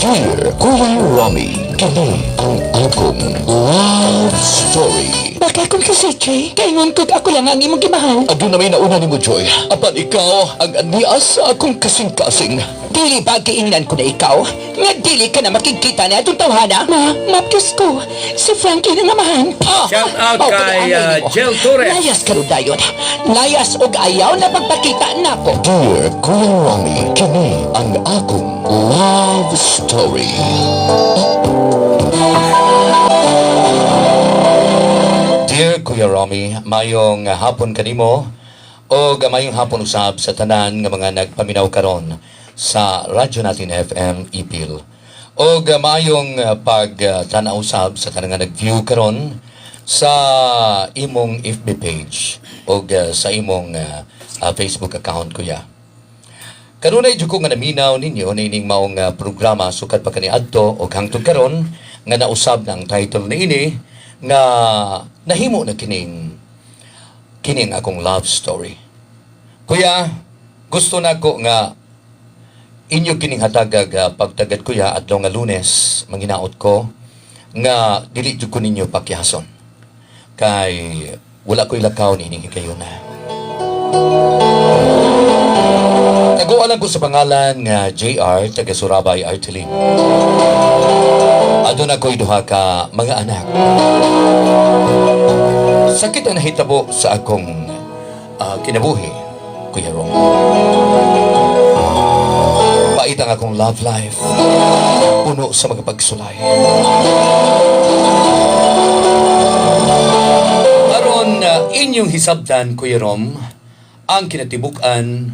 Dear Kuya Romy, kini ang akong love story. Baka kung kasi, Jay, kaingon kog ako lang ang imong gimahal. Aduna may nauna nimo, Joy. Apan ikaw ang anias sa akong kasing-kasing. Dili ba giingnan ko na ikaw? Nga dili ka na makikita na atong tawhana? Ma, mapkis ko. Si Franklin ang amahan. Ah, Shout out mao kay, kani anay nimo. Jel Torres. Layas ka ron dayon. Layas og ayaw na pagpakita nako. Dear Kuya Romy, kini ang akong love story. Dear Kuya Romy, mayong hapon kanimo o mayong hapon usab sa tanan nga mga nagpaminaw karon sa Radyo Natin FM Ipil. O mayong pagtanaw usab sa tanan nga nag-view karon sa imong FB page o sa imong Facebook account, kuya. Kanunay jud ko nga naminaw ninyo niining maong programa sukad pa kaniadto og hangtod karon nga nausab na ang title niini nga nahimo na kining kining akong love story. Kuya, gusto na ko nga inyo kining hatagag pagtagad, kuya, adlaw nga Lunes manginaot ko nga dili jud ko ninyo pakihason. Kay wala ko'y lakaw niining higayuna. Taguan lang ko sa pangalan nga JR, taga Surabay, Artilin. Aduna ko'y duha ka mga anak. Sakit ang nahitabo sa akong kinabuhi, Kuya Rong. Pait ang akong love life. Puno sa mga pagsulay. Aron inyong hisabtan, Kuya Rom, ang kinatibuk-an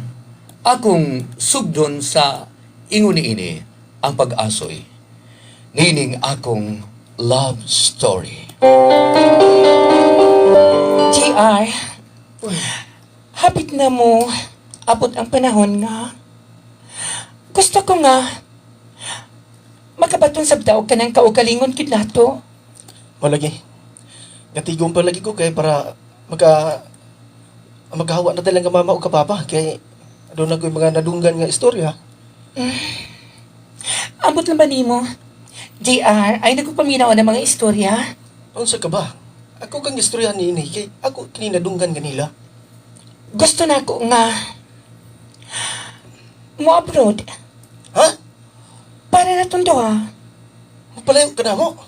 akong sugdon sa ingon niini ang pag-asoy. Nining akong love story. JR, hapit na mo abot ang panahon nga. Gusto ko nga makabaton sa daw ka ng kaugalingon kid nato. Malagi. Natigom pa lagi ko kay para makahawa na talaga mama o kapapa kay doon ako yung mga nadunggan nga istorya. Ambot lang ba nimo? JR, ay nagpapaminaw ng mga istorya. Unsa ka ba? Ako kang istorya niini kay ako kini nadunggan kanila. Gusto na ko nga mo abroad Ha? para na itong duha. Mapalayo ka na mo.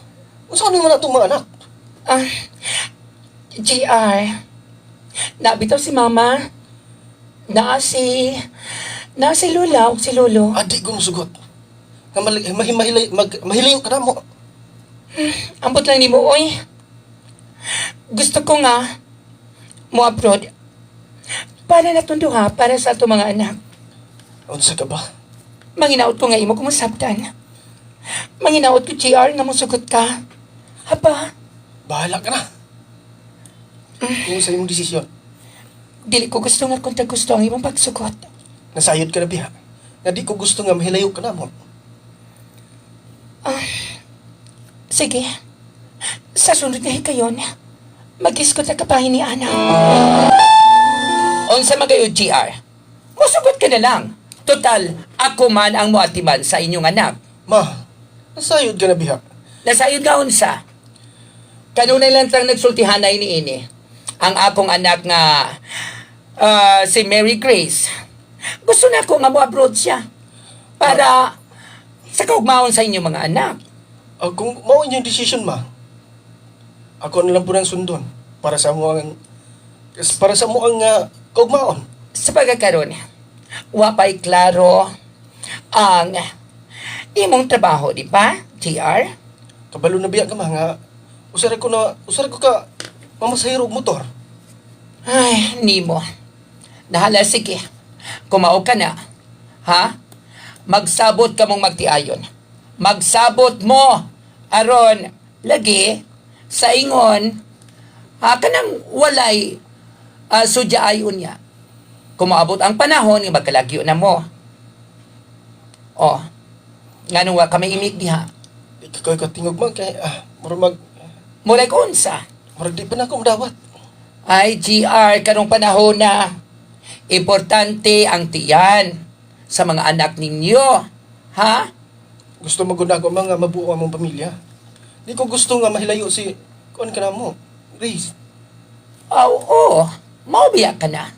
Unsa ano man atong mga anak? Ah, JR, nabitaw si Mama. Naa si Lola o si Lolo. Adi ko musugot. Nga mahimahilay mag mahilayo ka na mo. Ambot lang nimo, oy. Gusto ko nga mo abroad para na itong duha para sa atong mga anak. Unsa ka ba? Manginaot ko nga imo kumusabtan. Manginaot ko, JR, nga musugot ka. Haba, Bahala ka na. Kung sa imong desisyon, dili ko gusto nga kung gusto ang imong pagsugot. Nasayod ka na biha. Nga di ko gusto nga mahilayo ka na mo. Sige. Sa sunod na hikayon, mag-iskot na kapahin ni Ana. Unsa magayo, GR? Musugot ka na lang. Total, ako man ang muatiman sa inyong anak. Ma, nasayod ka na biha. Nasayod ka unsa. Kanunay lang tang nagsultihanay ni ini. Ang akong anak nga si Mary Grace. Gusto na ako nga mo abroad siya. Para sa kaugmaon sa inyong mga anak. Ah, kung mao inyong decision, ma, ako na lang po ng sundon para sa mo ang kaugmaon. Sa pagkakaroon, wapay klaro ang imong trabaho, di ba, JR? Kabalo na biya ka, ma, nga usara ko ka mamasahero og motor. Ay, nimo. Nahala, sige. Kumao ka na. Ha? Magsabot ka mong magtiayon. Magsabot mo. Aron, lagi, sa ingon, ha, kanang walay sudya ayon niya. Kumaabot ang panahon, nga magkalagyo na mo. Oh, nganong wa kami imik diha. Di ka ko'y katingog, ma, kay murag mag Murag unsa. murag di pa na ako madawat. Ay, GR, karong panahon na importante ang tiyan sa mga anak ninyo. Ha? Gusto mo gud ako mga mabuo among pamilya. Di ko gusto nga mahilayo si kuan ka na mo. Grace. Aw, oo. Maubiya ka na.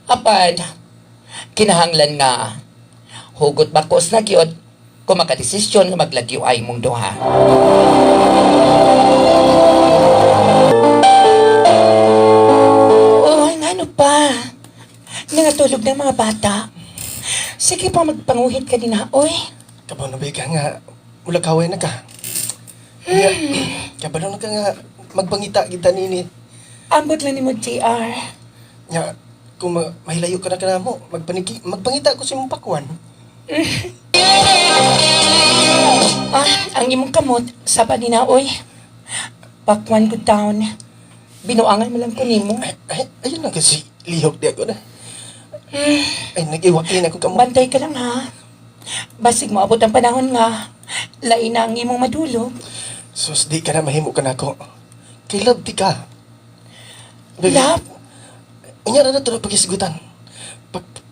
Apad, kinahanglan nga hugot bakos na gyud kung makadesisyon nga maglagyo ay mong duha. Oy, ngano pa? Nangatulog ng mga bata. Sige pa, magpanguhit ka din ha, oy. Kabaw na ba ka nga mulakaway na ka. Nya, kabalo na ka nga magpangita kita nini. Ambot lang ni mo, JR. Nya, kung mahilayo ka na ka na mo, magpangita ko sa imong pakwan. Ah, ang imong kamot, saba ni na, oy. Pakwan ko down. Binuangan mo lang ko nimo. Ay, ay, ayun lang kasi lihok di ako na. Ay, nag-iwakin ako kamo. Bantay ka lang ha. Basig mo abot ang panahon nga. Lain na ang imong madulog. Sus, di ka na mahimo ka na ako. Kay love di ka. Baby, Love? Unya na na ito na pag-isgutan.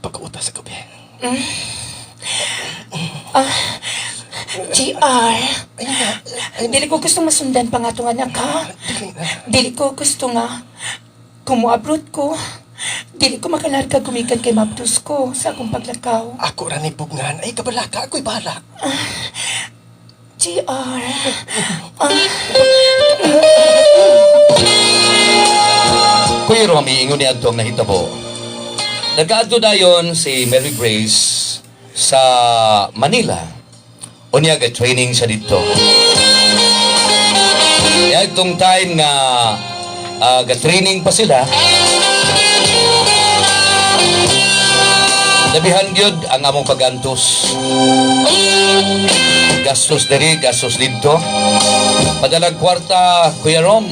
Pagkautas ako, be. JR, Ayun na. Ay, dili ko gusto masundan pa nga itong anak ha. dili na. Dili ko gusto nga kumuabrot ko. Dili ko makalarga gumikan kay Mabdus ko sa akong paglakaw. Ako ra ni bugnan. Ay, kabalaka. Ako'y bahala. JR, ah, Kuya Romy, ingon niya ang nahitabo. Nagaadto dayon si Mary Grace sa Manila. Unya ga training siya dito. Kaya itong time nga ga training pa sila. Labihan gyud ang among pagantos. Gastos diri, gastos didto. Padalag kwarta, Kuya Rom,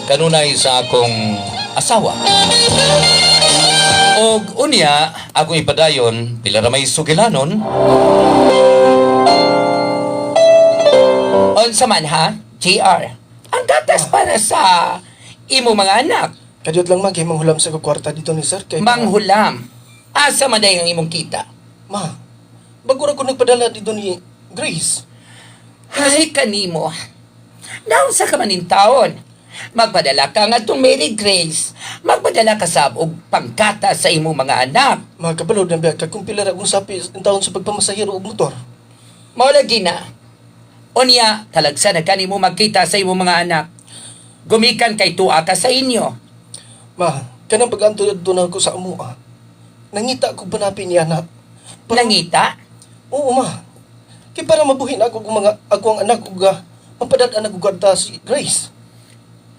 kanunay sa akong asawa. Og unya, akong ipadayon, pila ra may sugilanon, unsa man ha, JR. Ang gatas para sa imo mga anak. Kadiyot lang ma, kay manghulam sa ko kwarta dito ni sir. Kay, Manghulam. Asa man day ang imong kita? Ma, bago ra ko nagpadala dito ni Grace. Ay, kanimo. Naunsa ka man ning taon. Magpadala ka nga itong Mary Grace. Magpadala ka sab og pangkata sa imong mga anak. Ma, kabalo na ba ka kung pila ra akong sapi ang taon sa pagpamasahero og motor. Mao lagi na. Unya, talagsa na kanimo magkita sa imong mga anak. Gumikan kay tuwa ka sa inyo. Ma, kanang pag-anto na ako sa amoa. Nangita ko banapi niya na. Nangita? Oo, ma. Kay para mabuhin ako kung mga ako ang anak ug mapadad-an ako kwarta si Grace.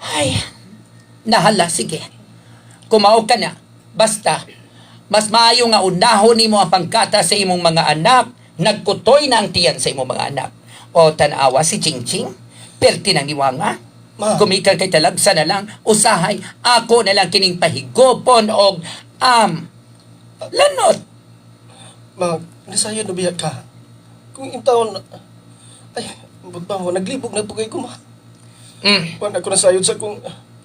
Ay, nahala, sige. Kumao ka na. Basta, mas maayo nga unahon nimo ang pangkata sa imong mga anak. Nagkutoy na ang tiyan sa imong mga anak. O tanawa si Chingching, perti ng iwanga. Ma. Gumikan kay talagsa na lang, usahay, ako na lang kining pahigopon og lanot. Ma, nasayo na biya ka. Kung intaon ay, bud ba mo naglibog na pugay ko ma. Wan ako nasayod sa kung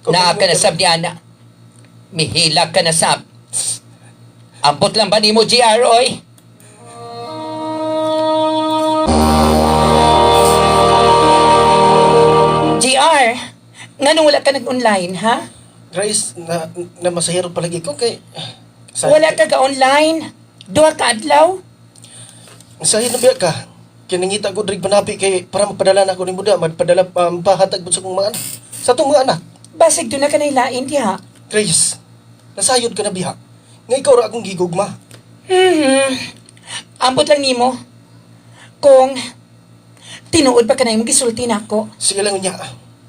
Naa ka na sab ni ana. Mihilak ka na sab. Ambot lang ba nimo GR oy? GR, nganong wala ka nag-online, ha? Grace na na masahero palagi ko kay Wala ka ga-online? Duha ka adlaw? Nasayod na biya ka. Kay nangita ko drig panapi kay para mapadala na ako ni Buda, magpadala pahatag pud sa kong mga anak. Sa atong mga anak. Basig doon na ka nailain diha. Grace, nasayod ka na biha. Nga ikaw ra akong gigugma. Ambot lang nimo. Kung tinuod ba ka na imong gisulti nako? Sige lang niya.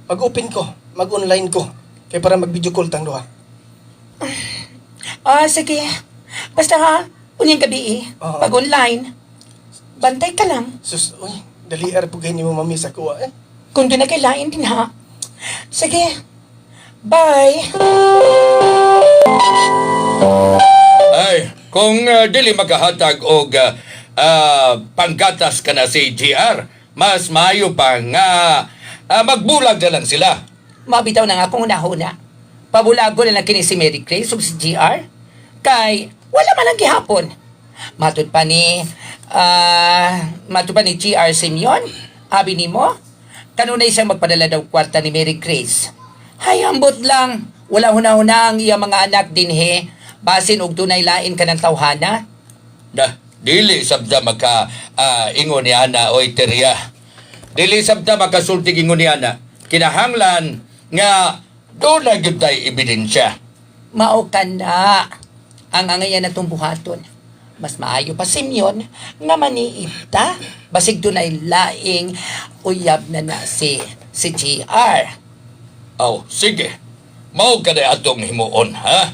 Mag-open ko, mag-online ko kay para mag-video call tang duha. Ah, sige. Basta ha, unyang gabi eh. Oo. Pag online, bantay ka lang. Sus, uy, dali ar pugay nimo mami sa kuha eh. Kung doon na kay lain din ha. Sige. Bye. Ay, kung dili makahatag og panggatas ka na si GR, mas maayo pa nga magbulag na lang sila. Mabitaw na nga akong una-una. Pabulago na lang kini si Mary Grace ug si GR. Kay, wala man lang gihapon. Matud pa ni, Ah, mato pa ni GR Simeon, abi nimo, kanunay siyang magpadala daw kwarta ni Mary Grace. Hay, ambot lang. Wala huna-huna ang iya mga anak dinhe. Basin og dunay lain ka ng tawhana. Na, dili sabda maka ingon ni ana oy terya. Dili sabda makasulti ingon ni ana. Kinahanglan nga doon na gyud tay ebidensya. Mao ka na. Ang angayan na itong buhaton. Mas maayo pa, Simeon, nga maniit ta. Basig dunay laing uyab na na si GR. Aw, sige. Mao ka na atong himuon, ha?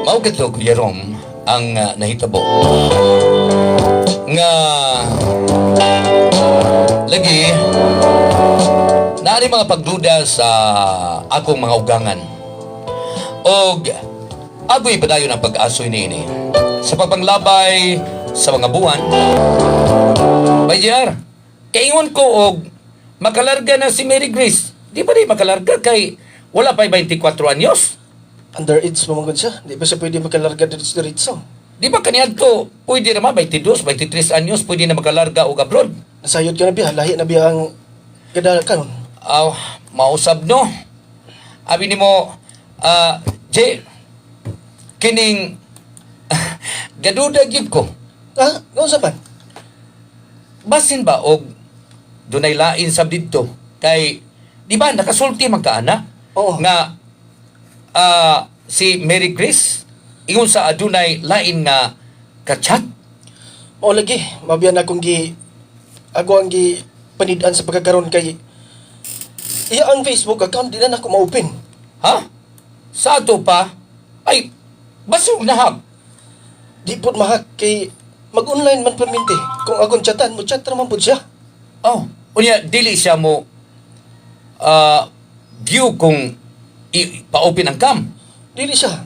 Mao ka to, Kuya Rom, ang nahitabo. Nga lagi naari mga pagduda sa akong mga ugangan. Og agoy padayon ang pag-asoy niini. Sa pagpanglabay sa mga buwan, Bay JR, kaingon ko og makalarga na si Mary Grace. Di ba di makalarga kay wala pa'y 24 anyos? Underage pa man gud siya. Di pa siya pwede makalarga diretso-diretso. Di ba kaniadto pwede na ma 22, 23 anyos pwede na makalarga og abroad? Nasayod ka na biya, lahi na biya ang gadala karon. Aw, mausab no. Abi nimo J, kining gaduda gyud ko. Ah, unsa man? Basin ba og dunay lain sab didto kay di ba nakasulti man ka ana? Oo. Nga si Mary Grace ingon sa adunay lain nga kachat. Mao lagi, mabiyan akong gi ako ang gi panid-an sa pagkakaroon kay iya ang Facebook account di na nako ma-open. Ha? Sa ato pa ay basog na hak. Di pud mahak kay mag-online man perminti. Kung akong chatan, mo chat ra man pud siya. Oh, unya dili siya mo view kung pa-open ang cam. Dili siya.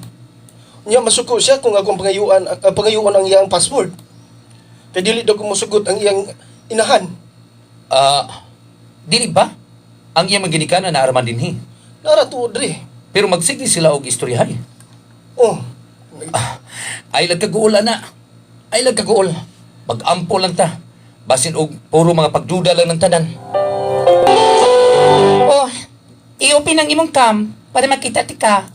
Unya masuko siya kung akong pangayuan, pangayuan ang iyang password. Kay dili daw ko mosugot ang iyang inahan. Dili ba? Ang iyang mga ginikanan na araman dinhi. Nara tuod diri. Pero magsige sila og istoryahay. Oh. Ay lagkaguol ana. Ay lagkaguol. Mag-ampo lang ta. Basin og puro mga pagduda lang ng tanan. Oh, i-open ang imong cam para makita ti ka.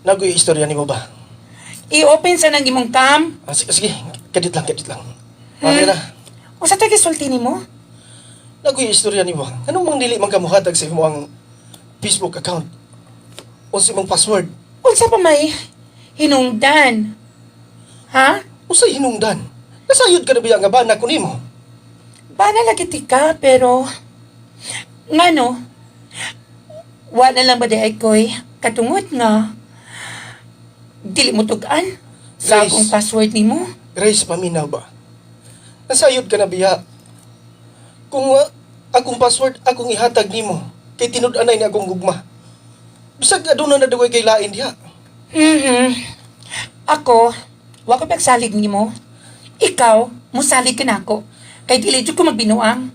Nagoy istorya nimo ba? I-open sa nang imong cam. Ah, sige, sige, kadit lang, kadit lang. Okay na. Usa ta gisulti nimo? Nagoy istorya nimo. Anong mang dili man ka mohatag sa imo ang Facebook account? O sa imong password? Unsa pa may hinungdan? Ha? Usay hinungdan? Nasayod ka na biya nga bana ko nimo? Bana lagi ti ka, pero ngano? Wala lang ba di ay koy katungod nga dili mo tug-an sa Grace. akong password nimo? Grace, paminaw ba? Nasayod ka na biya. Kung akong password, akong ihatag nimo. Kay tinud-anay ni akong gugma. Bisag aduna na daway kay lain diha. Ako, wa ko pagsalig nimo. Ikaw, musalig ka nako. Kay dili jud ko magbinuang.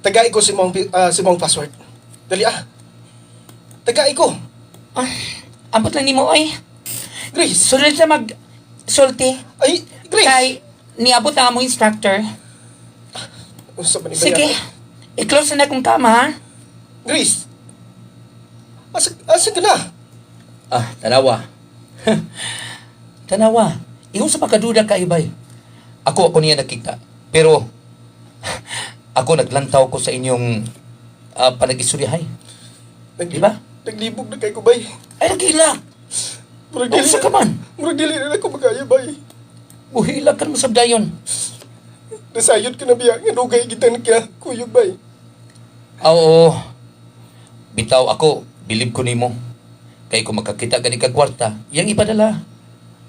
Tagay ko si mong password. Dali ah. Tagay ko. Ah, ambot lang nimo oy. Grace. Sunod sa mag sulti. Ay, Grace. Kay niabot na among instructor. Unsa ba ni ba Sige. yan? I-close na akong kama ha. Grace. Asa ka na? Ah, tanawa. Tanawa. Ingon sa pagkaduda ka, ibay. Ako niya nakita. Pero, ako naglantaw ko sa inyong panag-istoryahay. Di ba? Naglibog na kay ko bay. Ay, nagilak. Murag dili. Unsa ka man? Murag dili na ako makaya bay. Buhilak ka naman sa dayon. Nasayod ka na biya nga dugay kita nagkuyog bay. Ah, oo. Bitaw ako, bilib ko nimo. Kay kung makakita gani ka kwarta, yang ipadala.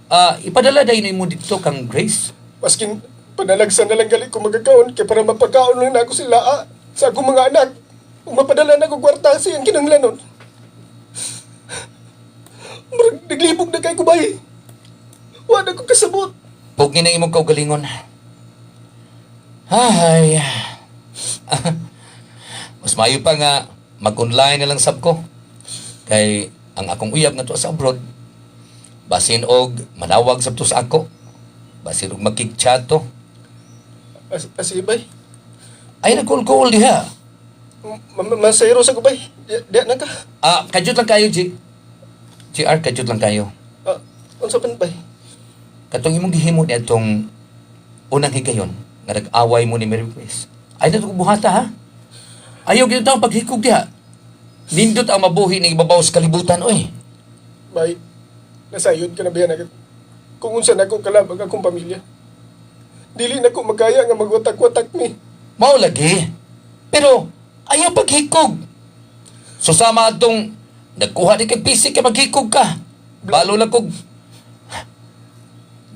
Ah, ipadala dayon nimo didto kang Grace. Maskin panalagsan na lang gali ko magakaon kay para mapakaon lang na ako sila sa akong mga anak. Ug mapadala na ko kwarta sa iyang kinahanglanon. Murag naglibog na kay ko bay. Wa na ko kasabot. Pugin na imong kaugalingon. Ay. Mas maayo pa nga mag-online na lang sab ko. Kay ang akong uyab nga tuwa sa abroad. Basin og manawag sa to sa ako. Basin og magkigchat to. Asi bay. Ay nagkulkul diha. Masayro sa ko bay. Di na ka. Ah, kajut lang kayo, G. GR, kajut lang kayo. Ah, unsa pan bay? Katong imong gihimo ni atong unang higayon nga nag-away mo ni Mary Grace. Ay na buhata ha. Ayaw gyud taong paghikog diha. Nindot ang mabuhi ning ibabaw sa kalibutan oy. Bay, nasayod ka na ba yan agad? Kung unsa na ko kalabag akong pamilya. Dili na ko magkaya nga magwatak-watak ni. Mao lagi. Pero ayaw paghikog. So sama atong nagkuha ni kay PC kay maghikog ka. Balo lang kog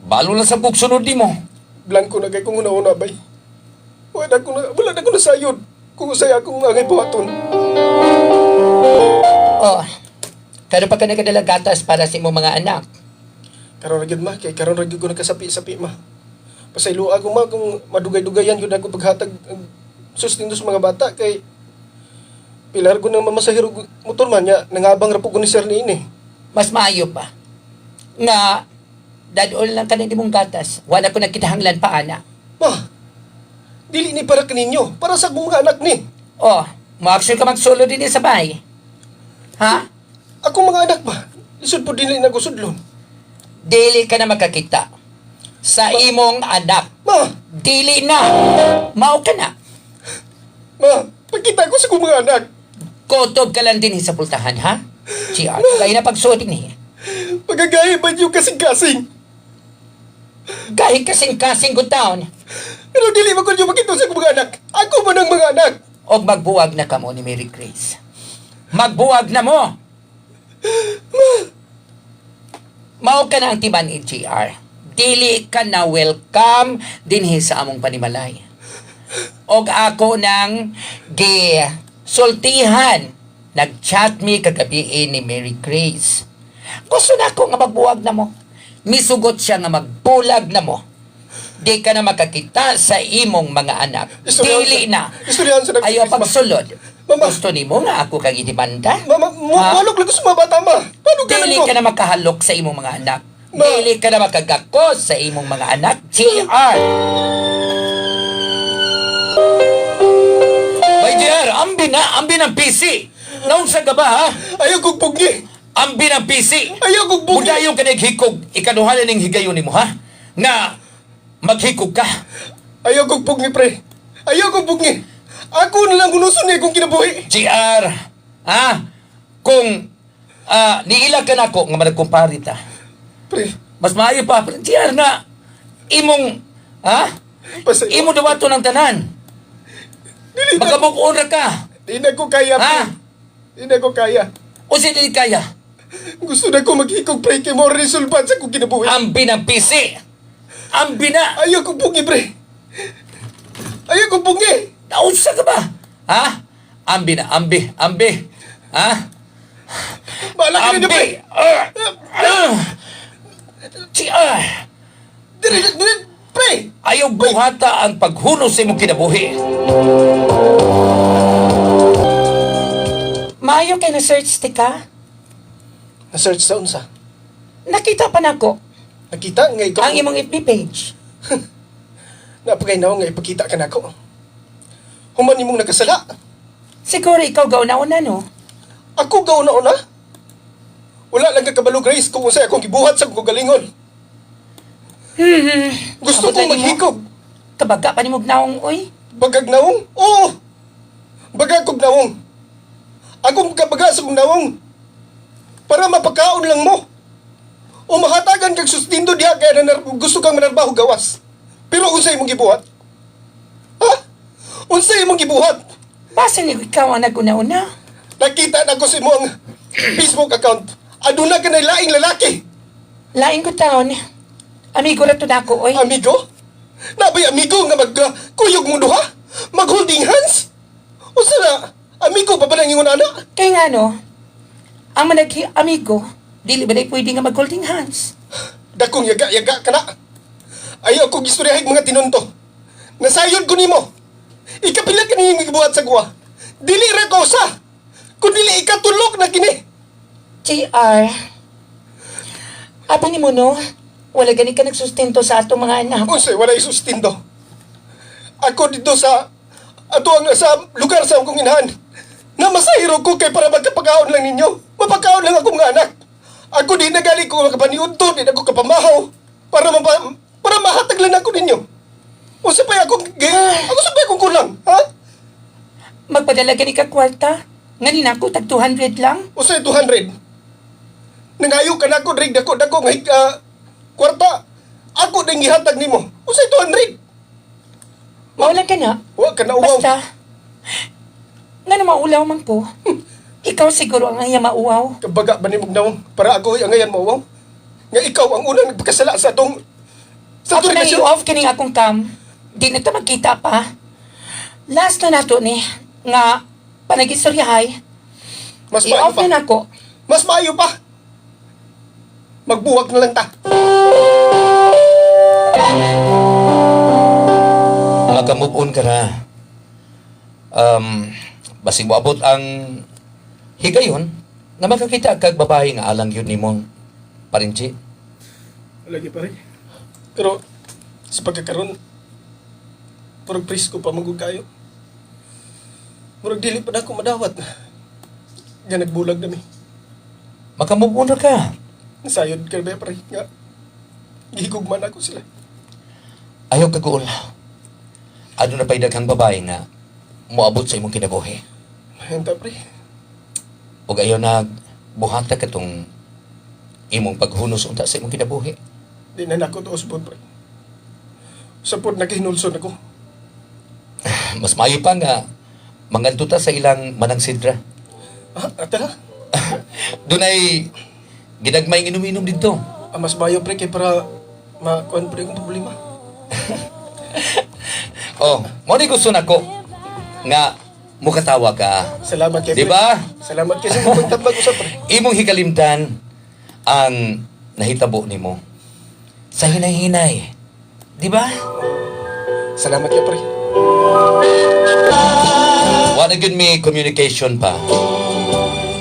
Balo lang sa kog sunod nimo. Blanco na kay kung una-una bay. Wala na ko nasayod. Kung usay akong angay buhaton. Oh. Karon pa ka nagkadala gatas para sa imong mga anak. Karon ra gyud ma, kay karon ra gyud ko nagkasapi-sapi ma. Pasayloa ko ma kung madugay-dugayan gyud ako paghatag ang sustento sa mga bata kay pilar ko nang mamasahero og motor man nya nangabang ra po ko ni sir niini. Mas maayo pa. Nga dadol lang ka na imong gatas. Wala ko nagkinahanglan pa ana. Ma, dili ni para kaninyo, para sa akong mga anak ni. Oh, mo-action ka magsulo din sa bahay. Ha? Akong mga anak ba, lisod po dili na ko sudlon. Dili ka na makakita sa imong anak. Ma, Dili na. Mao ka na. ma, pagkita ko sa akong mga anak. Kotob ka lang din sa pultahan, ha? GR, kaya na pagsuot ni. Pagagaya ba yung kasing-kasing? Gahi kasing-kasing good town. Pero dili ba ko yung makita sa akong mga anak? Ako ba ng mga anak? Og magbuwag na kamo ni Mary Grace. Magbuwag na mo! Mao ka na ang timan ni GR. Dili ka na welcome dinhi sa among panimalay. Og ako nang gi sultihan. Nag-chat mi kagabi ni Mary Grace. Gusto na ako nga magbuwag na mo. Misugot siya nga magbulag na mo. Di ka na makakita sa imong mga anak. Istoryahan Dili na. Istoryahan sa Ayaw pagsulod. Mama. Gusto nimo nga ako kang idemanda? Mama, mo, Ha? walok lang ko sa mga bata, ma. Paano ka Dili lang ka na makahalok sa imong mga anak. Ma. Dili ka na makagakos sa imong mga anak. GR! Bay GR, ambi na, ambi ng PC. Naunsa ka ba ha? Ayaw kong pugni. Ambi ng PC. Ayaw kong pugni. Mudayon ka naghikog, ikaduha na ning higayon nimo ha? Nga maghikog ka. Ayaw kong pugni, pre. Ayaw kong pugni. Ako na lang gunuson niya kung kinabuhi. GR, ha? Kung niila ka nako nga managkumpare ta. Pre, Mas maayo pa, GR na imong ha? pasay. Imo dawato ng tanan. Dili na, Magkamukuon ra ka. di na ko kaya, pre. Ha? Di na ko kaya. O sa dili kaya? Gusto na ko maghikog, pre, kay mo resolban sa kong kinabuhi. Ambi ng PC. Ambi na. Ayaw kong pugni, pre. Ayaw kong pugni. Naunsa ka ba? Ha? Ambi na, ambi, ambi. Ha? Bahala ka ninyo, pre. Ambi. Ah! Ah! GR. Dili, dili, pre. Ayaw buhata ang paghunos sa imong kinabuhi. Maayo kay na search ti ka. Na-search sa unsa. Nakita pa nako Nakita nga ikaw. ang imong FB page. Napagay nga ipakita ka nako. Human imong nakasala. Siguro ikaw gauna-una no. Ako gauna-una. Wala lang kakabalo Grace kung unsay akong gibuhat sa akong galingon. Gusto Abot kong na nimo. maghikog. Kabaga pa nimo naong oy. Bagag naong? Oo. Bagag kog naong. Akong kabaga sa kong naong. Para mapakaon lang mo. O mahatagan kag sustindo diha kay gusto kang manarbaho gawas. Pero unsay imong gibuhat? Ha? Unsay imong gibuhat? Basta ni ikaw ang naguna-una. Nakita na ko sa imong Facebook account. Aduna ka na laing lalaki. Lain ko taon. Amigo ra to nako oy. Amigo? Nabay amigo nga mag kuyog mo duha? Mag holding hands? Usa na, amigo pa ba nang ingon ana? Kay nga no, ang managhi amigo, dili ba day pwede nga mag-holding hands? Dakong yaga-yaga ka na. Ayaw kong istoryahig mga tinunto. Nasayod ko nimo. Ikapila ka niyong gibuhat sa guwa. Dili ra ko usa. Kun dili ikatulok na kini. JR, Apa ni mo, no? Wala gani ka nagsustento sa atong mga anak. Unsay wala isustento? Ako dito sa ato ang sa lugar sa akong inahan. Na masahiro ko kay para magkapakaon lang ninyo. Mapakaon lang akong mga anak. Ako di na gali ko makapaniudto, di na ako kapamahaw para mahatag lang ako ninyo. Unsa pa akong ako sa pa akong kulang, ha? Magpadala gani ka kwarta. Ngani na ako, tag 200 lang. Unsay 200? Nangayo ka na ako drig dako dako nga kwarta. Ako ding gihatag nimo. Unsay 200? Maulan ka na. Wa ka na uwaw. Basta, nga na maulaw man ko. Ikaw siguro ang iya mauaw. Kabaga ba ni Mugnaw para ako ang ngayon mauwaw? Nga ikaw ang unang nagpakasala sa atong sa Ako atong na relasyon. i-off kining akong cam. Di na ta magkita pa. Last na nato ni nga panagistoryahay. Mas maayo I-off pa. na nako. Mas maayo pa. Magbuwag na lang ta. Maka-move on ka na. Basig moabot ang higayon nga makakita kag babae nga alang yun nimo parinchi. Lagi pare. Pero sa pagkakaroon, murag presko pa magug kayo. Murag dili pa na ako madawat. Nga nagbulag nami. Maka-move on ra ka. Nasayod ka ba pare? Nga gihigugman ako sila. Ayaw kaguol. Aduna pa'y daghang babae nga moabot sa imong kinabuhi. Henta pre. Ug ayaw na buhata katong imong paghunos unta sa imong kinabuhi. Di na nako to usbon pre. Sa pod naghinulson ako. Mas maayo pa nga mangadto ta sa ilang Manang Sidra. Ah, atala. Dunay ginagmay inom-inom didto. Ah, mas mayo pre kay para makuan pre akong problema. Oh, mo ni gusto nako nga mukatawa ka. Salamat kay Di pre. ba? Salamat kay sa mong pagtabag usab pre. Imong hikalimtan ang nahitabo nimo sa hinay-hinay. Di ba? Salamat kay pre. Wala gyud may communication pa.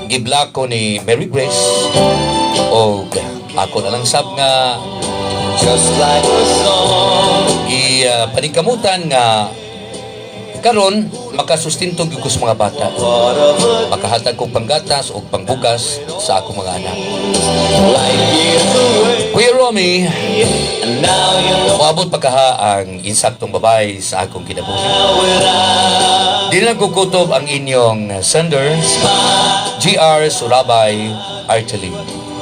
Gibla ko ni Mary Grace og ako na lang sab nga Just like the song i paningkamutan nga karon makasustento gyud ko sa mga bata. Part of a Makahatag kog panggatas og pangbugas sa akong mga anak. Light years away. Kuya Romy, And now you know moabot pa kaha ang insaktong babae sa akong kinabuhi. without Di lang kukutob ang inyong sender, GR Surabay Artillery.